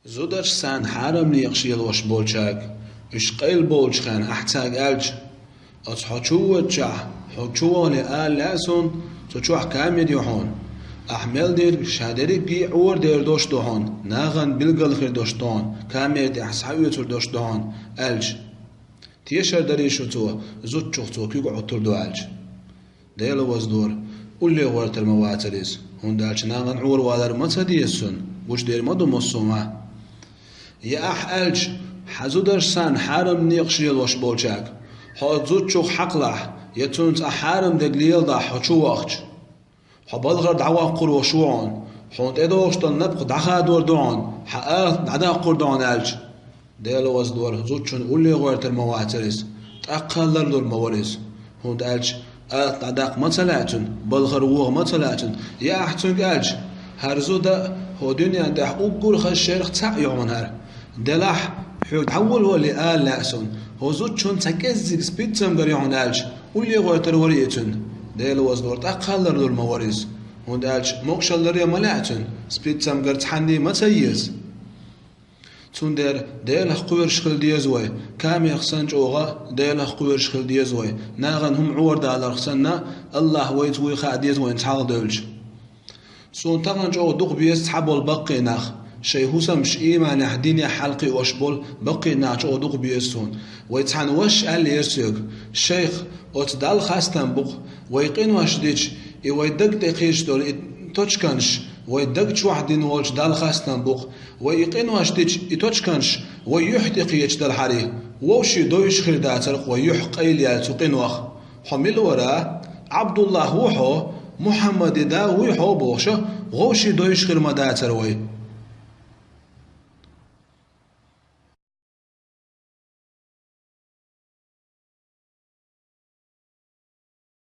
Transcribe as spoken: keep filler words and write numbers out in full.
Зударшца хьарам некъаш лелош болчаьрга, уьш къайла болчу хенахь ахь цаьрга аьлча: «Оцу хьо чу воьдучохь, хьо чу вахале ала лаьа суна, цу чохь камера ю хьуна. Ахь мел дерг ша дерриге а Ӏора дер долуш ду хьуна, нахана билггал хир долуш ду хьуна, камера тӀехь схьаоьцур долуш ду хьуна», — аьлча. Тешар дарий шу цо, зудчух цо куьг Ӏуттур ду аьлча? Дела ваздора, улле гӀоьртар ма вацара иза, хӀунда аьлча нахана Ӏора валар ма ца деза цунна, гучудер ма ду массо а ма. Я ахь аьлча: «Хьан зударшца хьарам некъаш лелош болчаьрга, хьо зудчух хьакхалахь, я цуьнца ахь хьарам дерг леладахь хьо чу вахча. Хьо балхара дӀаваккхур волуш ву хьуна, хьуна тӀедогӀуш долу напха дӀахадор ду хьуна, хьан алат дӀадаккхур ду хьуна», — аьлча. Дела ваздора, зудчунна улле гӀоьртар ма вацара иза, тӀаккха ларлур ма вара иза, хӀунда аьлча алат дӀадаккха ма ца лаьа цуьнан, балхара вогӀа ма ца лаьа цуьнан. Я ахь цуьнга аьлча: «ХӀара зуда а, хӀокху дуьнен тӀехь уггар хаза шерх цхьаъ ю хьуна хӀара. Делахь, хьоьга дӀаволавалале ала лаьа суна, хӀокху зудчунна цхьа кӀеззиг спид-цамгар ю хьуна», — аьлча, улле гӀоьртар вара иза цуьнан. Дела ваздора, тӀаккха ларлур ма вара иза, хӀунда аьлча могушалла ларъян ма лаьа цуьнан, спид-цамгар цхьанне а ма ца еза. Цундела Делах кхоьруш хила деза вай, камерах санна чӀогӀа Делах кхоьруш хила деза вай, нахана хӀума Ӏора даларх санна, АллахӀ вайца вуй хаа деза вайна цхьалха девлча. Суна тахана чӀогӀа дукха беза цхьаболу баккхий нах, шайн хӀусамаш ийманехь, динехь хьалакхиош болу баккхий нах чӀогӀа дукха беза суна. Вай цхьана вашас аьллера соьга: «Шайх, оцу Далла хастам бу-кх, вай къинош дича, и вай даг тӀе кхечдолу и точканаш, вай даг чохь дина волчу Далла хастам бу-кх, вай и къинош дича, и точканаш вай юьхь тӀе кхечделхьарий, вовшийн довзуш хир дацара-кх вай юьхь къайлаяьлла цу къинойх. Хьо мила вара? Ӏабдуллах ву хьо, Мухьаммадан да вуй хьо бохуша, вовшийн довзуш хир ма дацара вай».